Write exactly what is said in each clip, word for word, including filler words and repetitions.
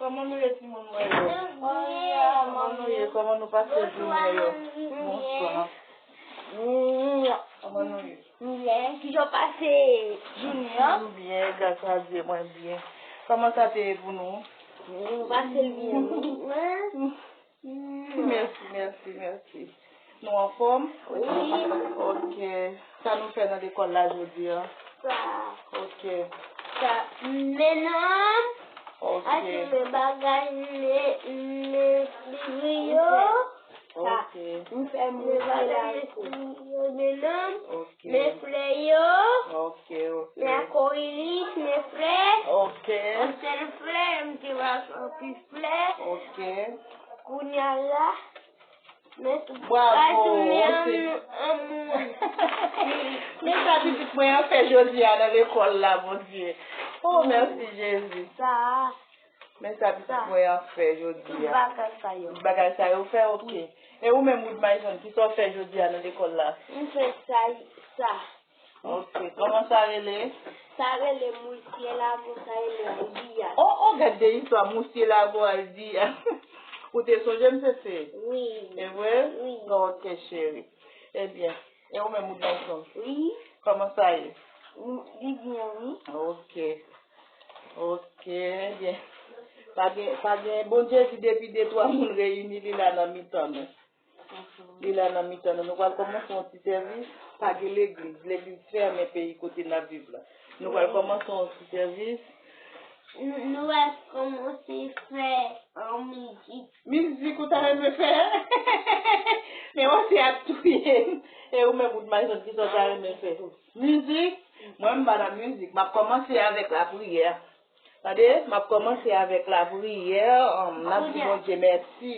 Kòman nou ye, timoun mwen yo? Kòman nou ye? Kòman nou pase jounen yo? Bonswa. Kòman nou ye? Byen. Kijan w pase jounen an? M byen, gras a Dye, mwen byen. Kòman sa te ye pou nou? Nou pase l byen. Mèsi, mèsi, mèsi. Nou anfòm? Wi. Ok. Sa nou fè nan lekòl la jodi a? Sa. Ok. Sa. Men nonm. Ok. Achte men bagay, men, men liv yo. Sa. Ok. M fè men bagay, men liv yo, men nonm. Ok. Men flè yo. Ok, ok. Men akrilik, men flè. Ok. Yon sèl flè, m te ba anpil flè. Ok. Kounye a la, men tou. Bravo, bay tounen an, an moun. Men sa pitit mwen an fè jodi a nan lekòl la, Bondye. Oh, mèsi, Jezi. Sa. Men sa pitit mwen an fè jodi a. Tout bagay sa yo. Tout bagay sa yo fè, ok. E ou menm, Woodmayson, kisa w fè jodi a nan lekòl la? M fè sa, sa. Ok, kòman sa rele? Sa rele Mousyelago, sa rele Albiya. Oh, oh, gad de istwa, Mousyelago, Albiya. Ou te sonje m, Sese? Wi. E vre? Wi. Ok, cheri. Ebyen, e ou menm, Woodmayson? Wi. Kòman sa ye? M, li byen, wi. Ok. Ok, ebyen. Pa gen, pa gen, Bondye di depi de twa moun reyini, li la nan mitan nou. Li la nan mitan nou. Nou pral kòmanse yon ti sèvis. Pa gen legliz. Legliz fèmen peyi kote n ap viv la. Nou pral kòmanse yon ti sèvis. Nou, nou pral kòmanse fè yon mizik. Mizik ou ta renmen fè? Men Jose ap touye m. E ou menm, Woodmayson, kisa w ta renmen fè? Mizik? Mwen, m pa nan mizik. M ap kòmanse avèk lapriyè. Tande, m ap kòmanse avèk lapriyè. Anm, n ap di Bondye mèsi.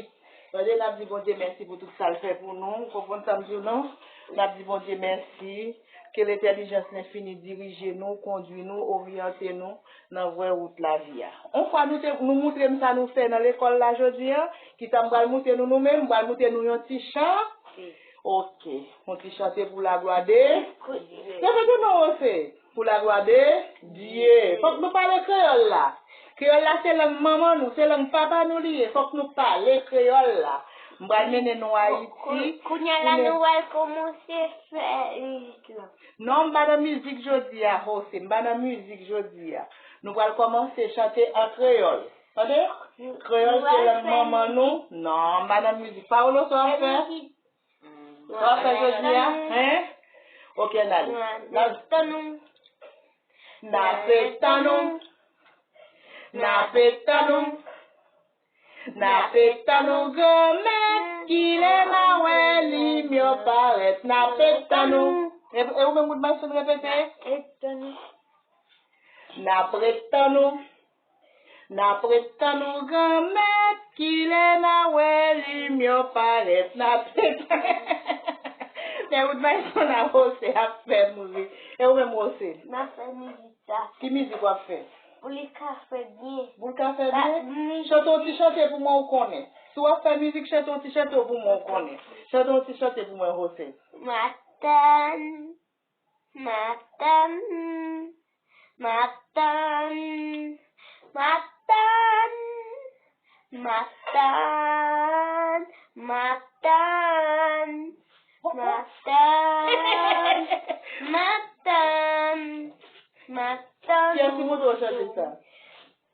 Tande, n ap di Bondye mèsi pou tout sa l fè pou nou. Ou konprann sa m di w, non? N ap di Bondye mèsi. Ke lentèlijans lenfini dirije nou, kondui nou, oryante nou nan vrè wout lavi a. Yon fwa nou te, nou moutre m sa nou fè nan lekòl la jodi a, kisa m pral moutre nou, nou menm, m pral moutre nou yon ti chan. Ok. Yon ti chante pou laglwa de. Repete non, Jose. Pou laglwa de Dye. Fòk nou pale kreyòl la. Kreyòl la se lang manman nou, se lang papa nou li ye. Fòk nou pale kreyòl la. M pral mennen nou Ayiti. Kounye a la, nou pral kòmanse fè mizik la. Non, m pa nan mizik jodi a, Jose. M pa nan mizik jodi a. Nou pral kòmanse chante an kreyòl. Tande? Kreyòl se lang manman nou. Non, m pa nan mizik. Paolo, sa w ap fè? Sa w ap fè jodi a? Hein? Ok, n ale. N ap tann nou. N ape tann nou. N ape tann nou. N ape tann nou, Granmèt, kilè n a wè limyè w parèt. N ape tann nou. E, e ou menm, Woodmayson, repete. N ape tann nou. N ap ret tann ou. N ap ret tann ou, Granmèt, kilè n a wè limyè w parèt. N ap ret tann. Men Woodmayson a Jose ap fè m ri. E ou menm, Jose? M ap fè mizik sa. Ki mizik w ap fè? Pou li ka fè byen. Pou l ka fè byen? Chante yon ti chante pou mwen, ou konnen. Si w ap fè mizik, chante yon ti chante pou mwen, ou konnen. Chante yon ti chante pou mwen, Jose. M ap tann. M ap tann, m ap tann, m ap tann, m ap tann, m ap tann, m ap tann, m ap tann, m ap tann. Kiyès ki montre w chante sa?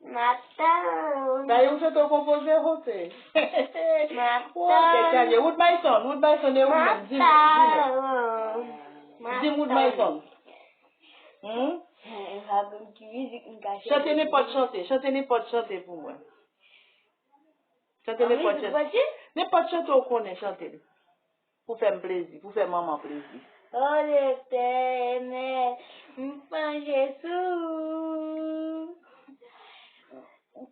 M ap tann. Sa yon chante w konpoze, Jose? M ap tann. Woodmayson, Woodmayson, e ou menm? Di m, di m. Di m, Woodmayson. Hmm? Chante nenpòt chante, chante nenpòt chante pou mwen. Chante nenpòt chante. Nenpòt chante w konnen, chante l. Pou fè m plezi, pou fè manman plezi. O Letènèl, m panche sou ou. Ou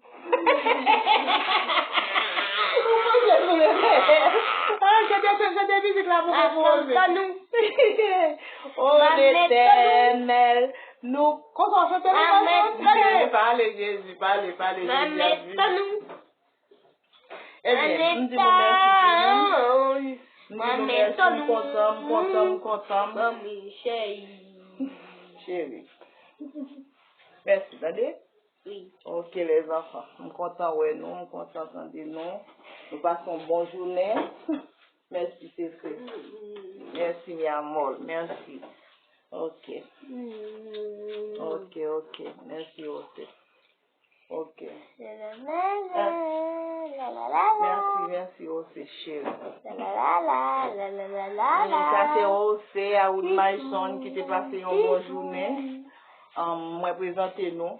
panche sou Letènèl. Ah, chante, chante, chante mizik la pou mwen, pou mwen. O Letènèl, nou, konsa w chante l, pale, Jezi, pale, pale, Jezi ap vini. Ebyen, m di nou mèsi, timoun. M di nou mèsi, m kontan, m kontan, m kontan. Cheri. Mèsi, tande. Ok, les enfants. M kontan wè nou, m kontan tande nou. Nou pase yon bon jounen. Mèsi, Sese. Mèsi, mi amor. Mèsi. Ok. Ok, ok. Mèsi, Jose. Ok. Mèsi, mèsi, Jose, cheri. Hmm, sa se Jose Harold Mayson ki te pase yon bon jounen. Um, mwen prezante nou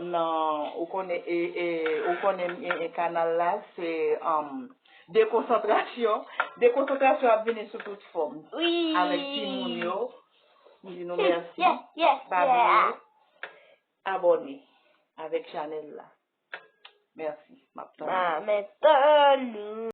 nan, ou konnen, e, e, ou konnen, e, e, kanal la, se, um, dekonsantrasyon. Dekonsantrasyon ap vini sou tout fòm. Avèk timoun yo. M di nou mèsi. Pa bliye abòne avèk chanèl la. Mèsi. M ap tann nou.